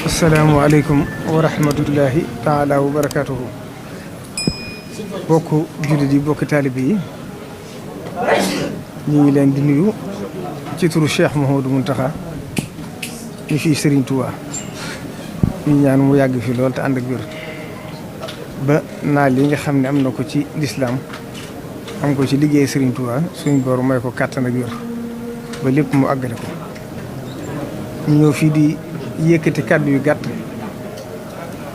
asalaamaaleykum wa rahmatullahi taala wa barakaatuhu. Bokk jullit yi bokk taalibe yi ñu ngi leen di nuyu ci turu Cheikh Mouhamadou Mountakha ñu fii Serigne Touba ñu ñaan mu yàgg fi lool te ànd ak wér ba naa li nga xam ne am na ko ci lislaam am ko ci liggéey Serigne Touba suñ boor may ko kàttan ak wér ba lépp mu àggale ko. ñu ñëw fii di yëkkati kàddu yu gàtt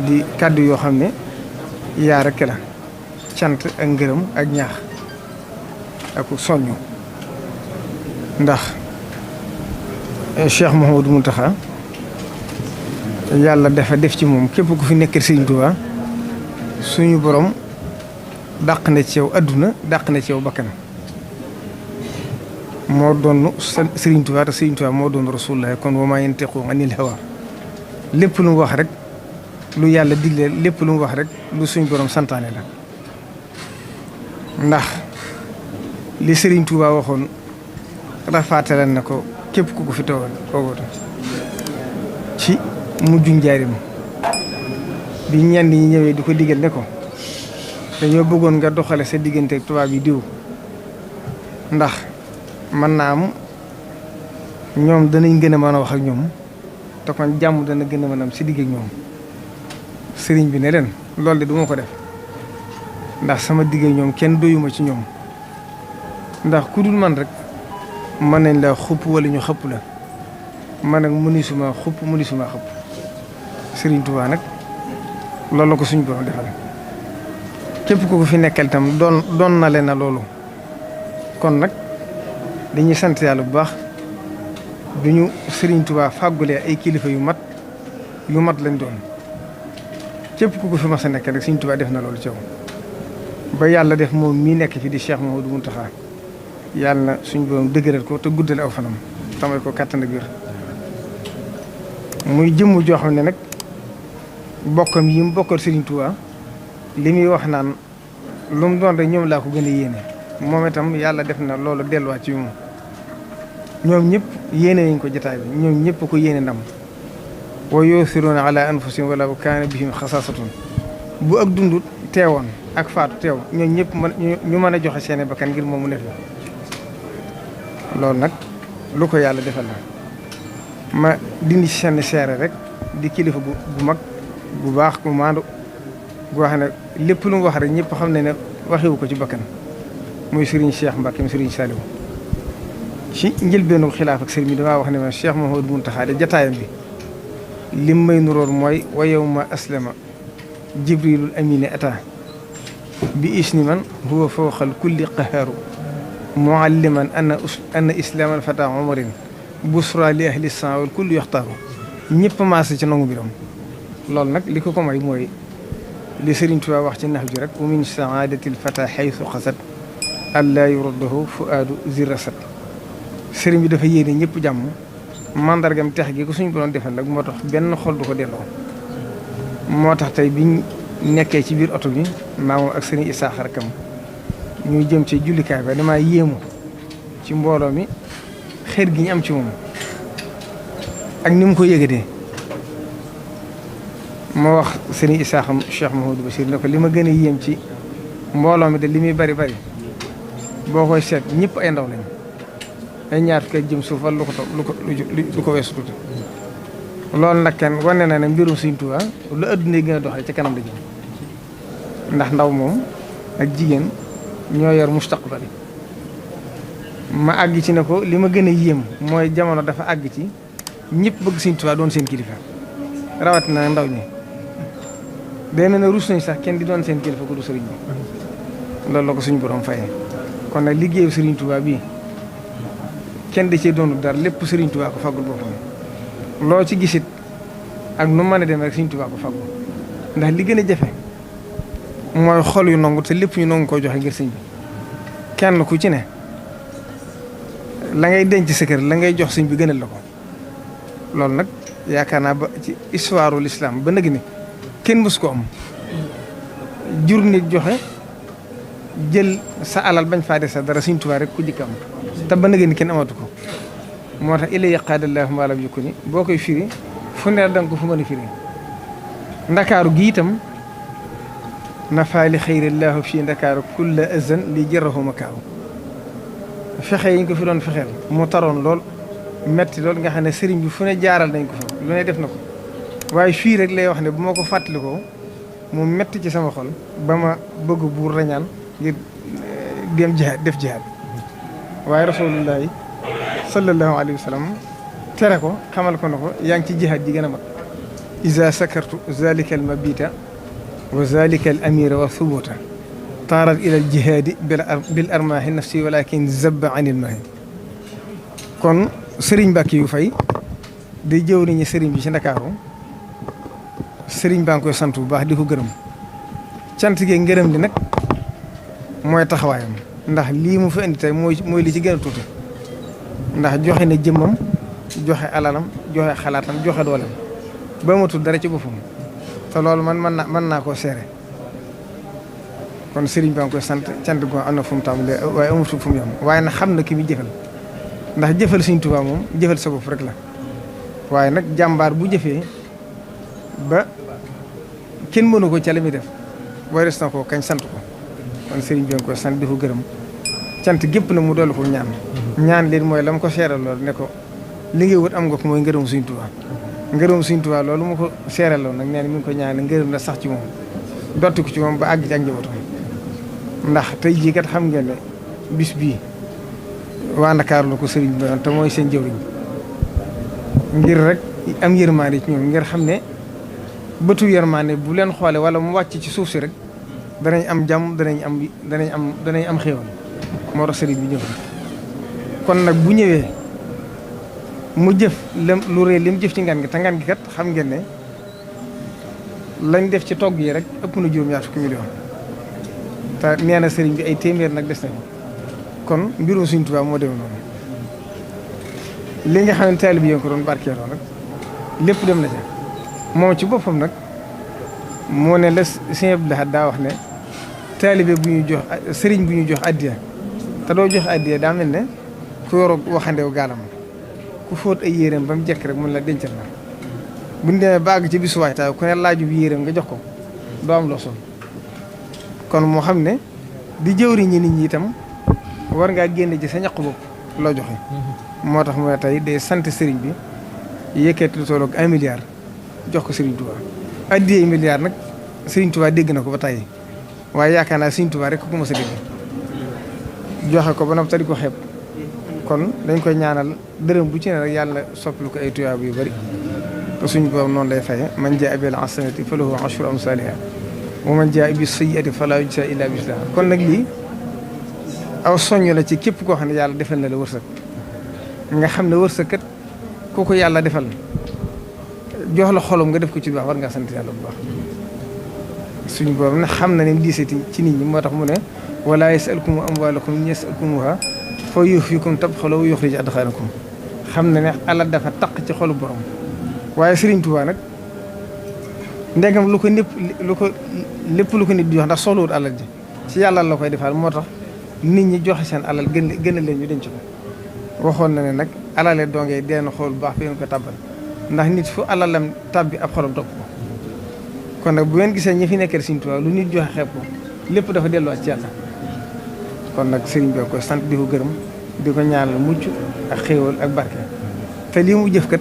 di kàddu yoo xam ne yaa rekk la cant ak ngërëm ak ñaax ak soññu ndax Cheikh Mouhamadou Mountakha yàlla dafa def ci moom képp ku fi nekkal Serigne Touba suñu borom dàq na ci yow adduna dàq na ci yow bakkan moo doon Serigne Touba te Serigne Touba moo doon Rasulullah kon wa maa yantiqu anil hawa lépp lu mu wax rek lu yàlla digle lépp lu mu wax rek lu suñ borom santaane la ndax li Serigne Touba waxoon rafaatale na ko képp ku ko fi toogoote ci mujj njaarim bi ñenn ñi ñëwee di ko digal ne ko dañoo bëggoon nga doxale sa diggante ak tubaab yi diw ndax mën naa am ñoom danañ gën a mën a wax ak ñoom te kon jàmm dana gën a mën a am si digg ak ñoom sëriñ bi ne leen loolu de du ma ko def ndax sama digg ak ñoom kenn doyuma ci ñoom ndax ku dul man rek mën nañ la xupp wala ñu xëpp la man nag mënisuma xupp mënisuma xëpp Sëriñ Tuubaa nag loolu la ko suñu borom defal képp ku ko fi nekkal itam doon na leen na loolu kon nag dañuy sant yàlla bu baax bi ñu Sëriñ Tuubaa fàggulee ay kilifa yu mat lañ doon képp ku ko fi mas a nekk rek Sëriñ Tuubaa def na loolu ci yow ba yàlla def moom mii nekk fi di Cheikh Mouhamadou Mountakha yàlla na suñu borom dëgëral ko te guddale aw fanam tamay ko kàttan ak wér muy jëmm joo xam ne nag bokkam yi mu bokkal Sëriñ Tuubaa li muy wax naan lu mu doon rek ñoom laa ko gën a yéene moom itam yàlla def na loolu delluwaat ci moom ñoom ñëpp yéene nañ ko jotaay bi ñoom ñëpp ko yéene ndam wa yu'thiruuna ala anfusihim walaw kaana bihim xasaasatun bu ak dund teewoon ak faatu teew ñoom ñëpp ñu mën a joxe seeni bakkan ngir moom mu ne fi loolu nag lu ko yàlla defal la ma dindi ci seen seere rek di kilifa gu mag bu baax ku maandu gu wax ne lépp lu mu wax rek ñëpp xam ne ne waxiwu ko ci bakkan muy Serigne Cheikh Mbacke mi Serigne Saliou ci njëlbeenu xilaaf ak Serigne bi damaa wax ne ma Cheikh Mouhamadou Mountakha de jataayam bi lim may nuróor mooy wa yawma aslama jibrilul amine ata bi isni man huwa fawqal kulli qahaaru mualliman anna islaaman fata umarin busra li ahli san wal kulli yaxtaaru ñëpp maase ci nangu biram loolu nag li ko may mooy li Serigne Touba wax ci nax ju rek wa min saadatil fata xaytu xasat allah yuraddahu fuaadu zirasat sëriñ bi dafa yéene ñëpp jàmm mandargam tex gi ko suñ ko doon defal nag moo tax benn xol du ko delloo moo tax tey biñ nekkee ci biir oto bi maamoom ak sëriñ Isaaxa rakam ñuy jëm ci jullikaay ba damaa yéemu ci mbooloo mi xeer gi ñu am ci moom ak ni mu ko yëgatee moo wax sëriñ Isaaxa Cheikh Mouhamadou Bachir ne ko li ma gën a yéem ci mbooloo mi de li muy bari boo koy seet ñëpp ay ndaw lañ ay ñaar fukki jëm suuf wala lu ko weesu tuuti loolu nag kenn wane na ne mbirum Sëriñ Tuubaa lu adduna gën a doxee ca kanam la jëm ndax ndaw moom ak jigéen ñoo yor mustaqbal ma àgg ci ne ko li ma gën a yéem mooy jamono dafa àgg ci ñëpp bëgg Sëriñ Tuubaa doon seen kilifa rawatina ndaw ñi day mel ne rus nañ sax kenn di doon seen kilifa ku du sëriñ bi loolu la ko suñu borom fayee kon nag liggéeyu Serigne Touba bii kenn da cee doonul dara lépp Serigne Touba ko faggul boppam loo ci gisit ak nu mën a dem rek Serigne Touba ko faggu ndax li gën a jafe mooy xol yu nangu te lépp ñu nangu koo joxe ngir sëñ bi kenn ku ci ne la ngay denc sa kër la ngay jox sëñ bi gënal la ko loolu nag yaakaar naa ba ci histoire l'islam ba nag ni kenn mës ko am jur nit joxe jël sa alal bañ faa des sa dara Sëriñ Tuubaa rek ku jëkk am te ba nag ni kenn amatu ko moo tax illa yaqaadallaahu maa lam yakuni boo koy firi fu ne danga ko fu mën a firi ndakaaru gi itam nafaali xayrillaahu fii ndakaaru kulla azan li jërahu makaaru fexe yi ñu ko fi doon fexeel mu taroon lool metti lool nga xam ne sëriñ bi fu ne jaaral nañ ko fa lu ne def na ko waaye fii rek lay wax ne bu ma ko fàttalikoo mu metti ci sama xol ba ma bëgg buur rañaan ngir dem jihaad def jihaad waaye rasulullahi sallallahu alayhi wa sallam tere ko xamal ko na ko yaa ngi ci jihaad ji gën a mag iza sakartu zalika al mabita wa zalika al amira wa thubuta taarat ila al jihaadi bil armaahi nafsi walakin zabba anil maahi kon sëriñ Mbàkke yu fay di jëw nañu sëriñ bi ci Ndakaaru sëriñ baa ngi koy sant bu baax di ko gërëm cant gi ngërëm li nag mooy taxawaayam ndax lii mu fi indi tey mooy li ci gën a tuuti ndax joxe na jëmmam joxe alalam joxe xalaatam joxe dooleem ba matul dara ci boppam te loolu man mën naa koo seere kon sëriñ baa ngi koy sant cant goo am na fu mu tàmbalee waaye amul fu mu yem waaye nag xam na ki muy jëfal ndax jëfal Sëriñ Tuubaa moom jëfal sa bopp rek la waaye nag jàmbaar bu jëfee ba kenn mënu ko ca la muy def booy des na ko kañ sant ko kon sëriñ bi nga koy sant di ko gërëm cant gépp na mu dolli ko ñaan leen mooy la ma ko seeral loolu ne ko li ngay wut am nga ko mooy ngërëm Sëriñ Tuubaa ngërëm Sëriñ Tuubaa loolu mu ko seeral loolu nag nee na mi ngi ko ñaan ngërëm la sax ci moom dotti ko ci moom ba àgg ci ak njabootam ndax tey jii kat xam ngeen ne bis bii waa Ndakaaru la ko sëriñ bi te mooy seen jëwriñ ngir rek am yërmaande ci ñoom ngir xam ne bëtu yërmaande bu leen xoole wala mu wàcc ci suuf si rek danañ am jàmm danañ am xéewal moo tax sëriñ bi ñëw kon nag bu ñëwee mu jëf lu rëy li mu jëf ci ngan gi te ngan gi kat xam ngeen ne lañ def ci togg yi rek ëpp na juróom-ñaar fukki million te nee na sëriñ bi ay téeméer nag des nañu kon mbirum Sëriñ Tuubaa moo dem noonu li nga xam ne taalibe yi ko doon barkeeloo nag lépp dem na ca moom ci boppam nag moo ne la Sëriñ Abdou Lahad daa wax ne taalibe bu ñuy jox sëriñ bu ñuy jox addiya te doo jox addiya daa mel ne ku yoroo waxandew gaalam ku fóot ay yéreem ba mu jekk rek mun la dencal la buñ demee baag ci bisu waajtaay ku ne laaju bi yéreem nga jox ko doo am loo sol kon moo xam ne di jëwriñ ñi nit ñi itam war ngaa génne ci sa ñaq bopp loo joxe moo tax mooy tey day sant sëriñ bi yëkkati lu tolloog 1 milliard jox ko Sëriñ Tuubaa addiyee milliard nag Sëriñ Tuubaa dégg na ko ba tey waaye yaakaar naa Sëriñ Tuubaa rek ko mos a dégg joxe ko ba noppi tari ko xeeb kon dañ koy ñaanal dërëm bu ci ne rek yàlla sopplu ko ay tuyaaba yu bari te suñu boobu noonu lay faye man jaa bil hasanati falahu ashru amsaliha wa man jaa bis sayyiati fala yujza illa mislaha kon nag lii aw soññ la ci képp koo xam ne yàlla defal na la wërsëg nga xam ne wërsëg kat ku ko yàlla defal jox la xolom nga def ko ci baax war ngaa sant yàlla bu baax suñu boobu nag xam na ne diisati ci nit ñi moo tax mu ne wala yasalkum amwalakum yasalkumuha fa yuhfikum tabxalu wa yuxrij adxaanakum xam na ne alal dafa taq ci xolu borom waaye Sëriñ Tuubaa nag ndegam lu ko lépp lu ko nit di jox ndax soxlawut alal ji ci yàlla la koy defal moo tax nit ñi joxe seen alal gën a leen ñu denc ko waxoon na ne nag alale dongee deen xool bu baax fi ngeen ko tàbbal ndax nit fu alalam tàbbi ab xolam topp ko kon nag bu ngeen gisee ñi fi nekkee Sëriñ Tuubaa lu nit joxe xeeb ko lépp dafa delluwaat ci yàlla kon nag sëriñ bi koy sant di ko gërëm di ko ñaanal mucc ak xéewal ak barke te lii mu jëf kat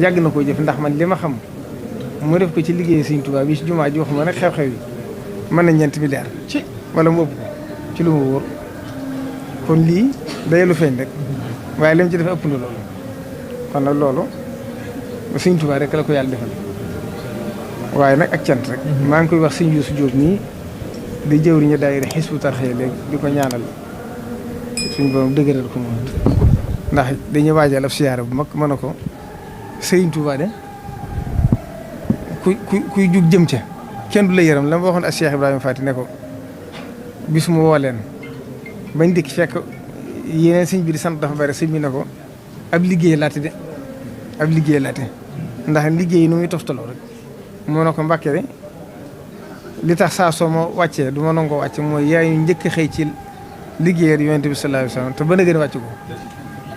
yàgg na koo jëf ndax man li ma xam mu def ko ci liggéey Sëriñ Tuubaa bi ci jumaa ji waxuma nag xew-xew yi mën na 4 milliards ci wala mu ëpp ko ci lu ma wóor kon lii day lu feeñ rek waaye li mu ci def ëpp na loolu kon nag loolu Sëriñ Tuubaa rek la ko yàlla defal waaye nag ak cant rek maa ngi koy wax Sëriñ Yuusu Jóob nii di jëwriñu daayira Hizbut Tarqiyyah léegi di ko ñaanal suñu borom dëgëral ko moom ndax dañuy waajal ab siyaare bu mag mën a ko Sëriñ Tuubaa de kuy jug jëm ca kenn du la yërëm la ma waxoon ak Cheikh Ibrahima Fati ne ko bis mu woo leen bañ dikk fekk yeneen sëñ bi di sant dafa bari sëñ bi ne ko ab liggéey laate de ab liggéey laate ndax liggéey nu muy toftaloo rek moo ne ko Mbàkke de li tax saa soo ma wàccee du ma nangoo wàcce mooy yaay ñu njëkk xëy ci liggéeyal Yonent bi sallallahu alayhi wasallam te ba na gën a wàcc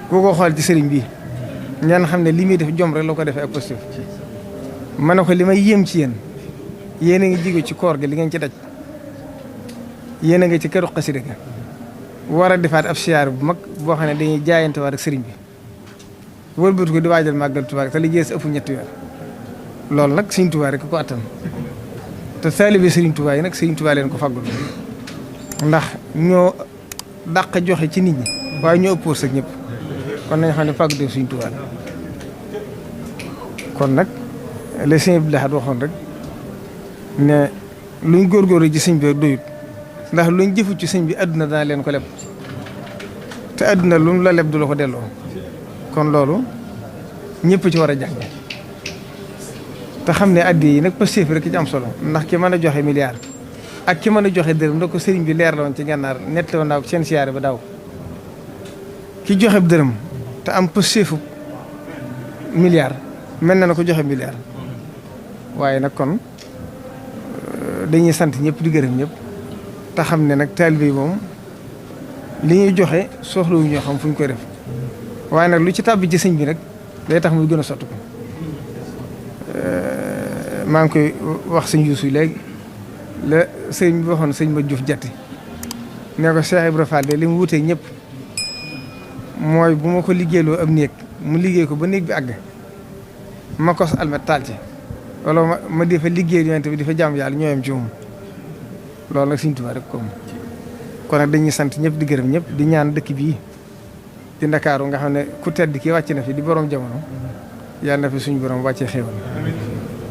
ko xool ci sëriñ bi ñaan xam ne li muy def jom rek la ko defee ak positif ma ne ko li may yéem ci yéen a ngi jóge ci koor gi li ngeen ci daj yéen a ngi ci këru xasida ga war a defaat ab siyaar bu mag boo xam ne dañuy jaayante war ak sëriñ bi wëlbatu ko di waajal màggal Tuubaa te liggéey si ëpp ñetti weer loolu nag Sëriñ Tuubaa rek ko attan te taalibe Sëriñ Tuubaa yi nag Sëriñ Tuubaa leen ko faggul ndax ñoo dàq joxe ci nit ñi waaye ñoo ëpp wërsëg ñëpp kon nañ xam ne fàggu def Sëriñ Tuubaa kon nag le sëñ Abdou Lahad waxoon rek ne luñ góorgóorlu ci sëñ bi doyut ndax luñ jëfu ci sëñ bi àdduna dana leen ko leb te àdduna lu mu la leb du la ko delloo kon loolu ñëpp ci war a jàng te xam ne addi yi nag pastéef rek ci am solo ndax ki mën a joxe milliard ak ki mën a joxe dërëm da ko sëriñ bi leer la woon ci gànnaar nett woon naa ko seen siyaare ba daaw ki joxe dërëm te am pastéefu milliard mel na ko joxe milliard waaye nag kon dañuy sant ñëpp di gërëm ñëpp te xam ne nag taalibe yi moom li ñuy joxe soxlawu ñoo xam fu ñu koy def waaye nag lu ci tàbbi ci sëñ bi nag day tax muy gën a sotti ko maa ngi koy wax sëñ Yuusu léegi la sëñ bi waxoon sëñ ma Juuf Jatti ne ko Cheikh Ibra Fall de li mu wutee ñëpp mooy bu ma ko liggéeyloo ab néeg mu liggéey ko ba néeg bi àgg ma kos almet taal ci wala ma di fa liggéey yonent bi di fa jàmm yàlla ñooyam ci moom loolu nag Sëriñ Tuubaa rek ko kon nag dañuy sant ñëpp di gërëm ñëpp di ñaan dëkk bii di Ndakaaru nga xam ne ku tedd ki wàcc na fi di borom jamono yàlla na fi suñu borom wàccee xéewal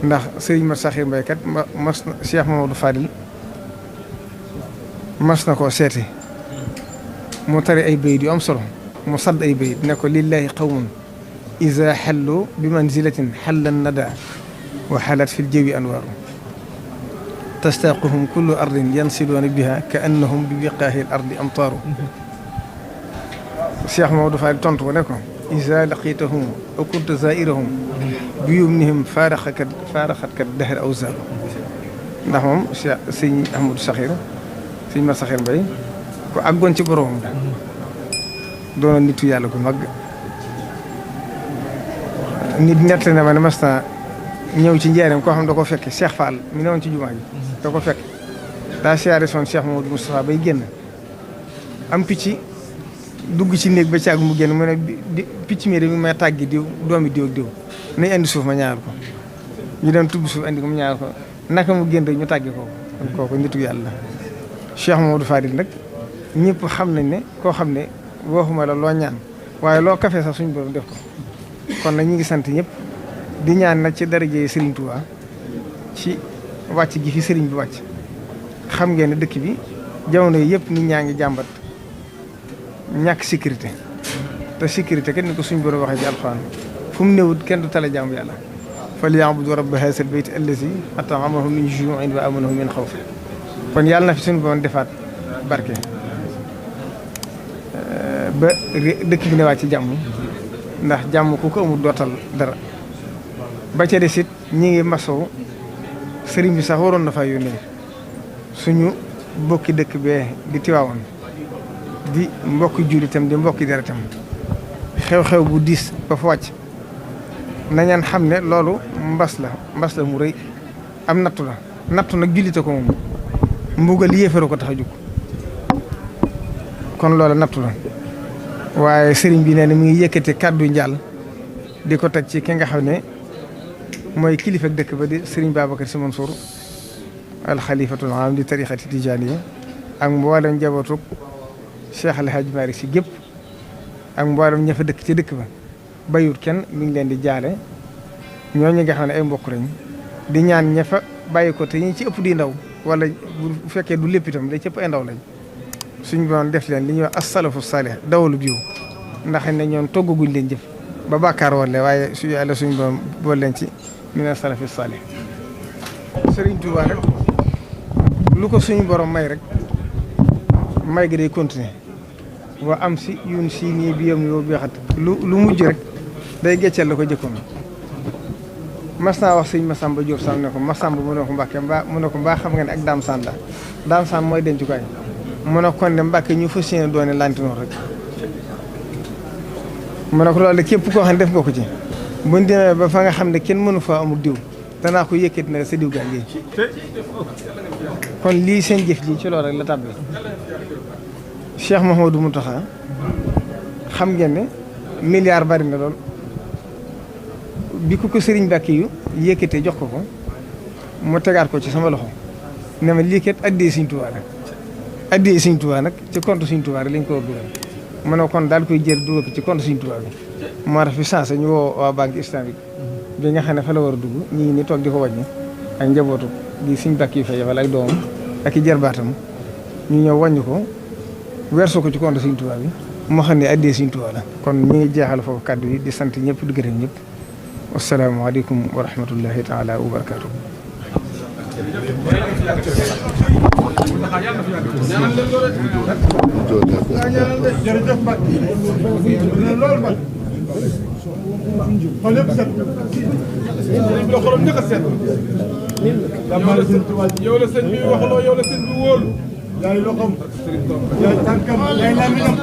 ndax sëriñ Mat Saxir Mbay kat mas na Cheikh Mamadou Fadil mas na koo seete mu tari ay bayit yu am solo mu sadd ay bayit ne ko lillahi qawmun iza xallu bi manzilatin xallan nada wa xalat fi ljawi anwaaru tastaquhum kullu ardin yansiluuna biha ka annahum bi biqaahi l ardi amtaaru Cheikh Mamadou Fadil tontu ko ne ko iza laqitahum aw kunta zairahum bi yumnihim faaraxatka dahr aw zaaru ndax moom Cheikh sëñ Ahmadou Saxir sëñ Mat Saxir Mbay ko àggoon ci boroomam la doona nitu yàlla ko mag nit nett na ma ne mas na ñëw ci njaareem koo xam ne da ko fekk Cheikh Fall mi ne woon ci jumaa ji da ko fekk daa siyaare soon Cheikh Mamadou Moustapha bay génn am picc dugg ci néeg ba caag mu génn mu ne picc mi de mi may tàggi diw doomi diw ak diw nañ andi suuf ma ñaar ko ñu dem tubb suuf andi ko mu ñaar ko naka mu génn rek ñu tàggi ko kooku nitu yàlla Cheikh Mamadou Fadil nag ñëpp xam nañ ne koo xam ne waxuma la loo ñaan waaye loo kafe sax suñu borom def ko kon nag ñu ngi sant ñëpp di ñaan nag ci daraje Serigne Touba ci wàcc gi fi Serigne bi wàcc xam ngeen ne dëkk bi jamono yi yëpp nit ñaa ngi jàmbat ñàkk sécurité te sécurité kenn ni ko suñu borom waxee ci alxuraan fu mu néewut kenn du tala jaamu yàlla falyabudu rabba haazal bayti allazi at'amahum min juu'in wa aamanahum min xawf kon yàlla na fi suñu borom defaat barke ba dëkk bi ne wàcc ci jàmm ndax jàmm ku ko amul dootal dara ba ca des it ñi ngi masow sëriñ bi sax waroon na fa yónnee suñu bokki dëkk bee di Tiwaawoon di mbokki jullitam di mbokki deretam xew-xew bu diis ba fa wàcc nañaan xam ne loolu mbas la mu rëy am nattu nag jullite ko moom mbugal yéefaru ko tax a jóg kon loolu nattu la waaye sëriñ bi nee na mi ngi yëkkati kàddu njaal di ko teg ci ki nga xam ne mooy kilifa dëkk ba di sëriñ Babacar Sy Mansour alxalifatul aam di tarixati tijaaniya ak mboolem njabootu Cheikh El Hadj Malick Sy gépp ak mboolem ña fa dëkk ci dëkk ba bayut kenn mi ngi leen di jaale ñooñu nga xam ne ay mbokk lañ di ñaan ña fa bàyyi ko te ñi ci ëpp di ndaw wala bu fekkee du lépp itam da ci ëpp ay ndaw lañ suñ boon def leen li ñuy wax as-salafu saalih dawalu biiw ndax ne ñoom toggaguñ leen jëf ba bàkkaar wala waaye su yàlla suñ boon bool leen ci mina salafi saalih Sëriñ Tuubaa rek lu ko suñu borom may rek may gi day continuer waa am si yun si nii bi yam yow beexat lu mujj rek day gecceel la ko jëkkoon mas naa wax sëñ Massamba Diop Sam ne ko Massamba mu ne ko Mbàkke mu ne ko mbaa xam nga ne ak Daam Saan la Daam Saan mooy dencukaay mu ne kon de Mbàkke ñu fas yéene doone lantinoor rek mu ne ko loolu képp koo xam ne def nga ko ci buñ demee ba fa nga xam ne kenn mënu faa amul diw danaa ko yëkkati na sa diw gaa ngi kon lii seen jëf ji ci loolu rek la tàbbi. Cheikh Mouhamadou Mountakha xam ngeen ne milliard bari na lool bi ko Serigne Bakki yu yëkkatee jox ko mu tegaat ko ci sama loxo ne ma lii kat addee Sëriñ Tuubaa rek addee Sëriñ Tuubaa nag ci compte Sëriñ Tuubaa rek lañ ko war dugal ma ne kon daal koy jël dugal ko ci compte Sëriñ Tuubaa bi moo tax fi sensé ñu woo waa banque islamique bi nga xam ne fa la war a dugg ñii ni toog di ko wàññi ak njabootu gi Sëriñ Bakki yu fa yebal ak doomam ak i jarbaatam ñu ñëw wàññi ko weesu ko ci compte Sëriñ Tuubaa bi moo xam ne addee Sëriñ Tuubaa la kon ñu ngi jeexal foofu kàddu yi di sant ñëpp di gërëm ñëpp wasalaamaaleykum wa rahmatullahi taala wa barakaatu. yow la sëñ bi waxloo yow la sëñ bi wóolu yaay loxoom yaay tànkam yaay làmmiñam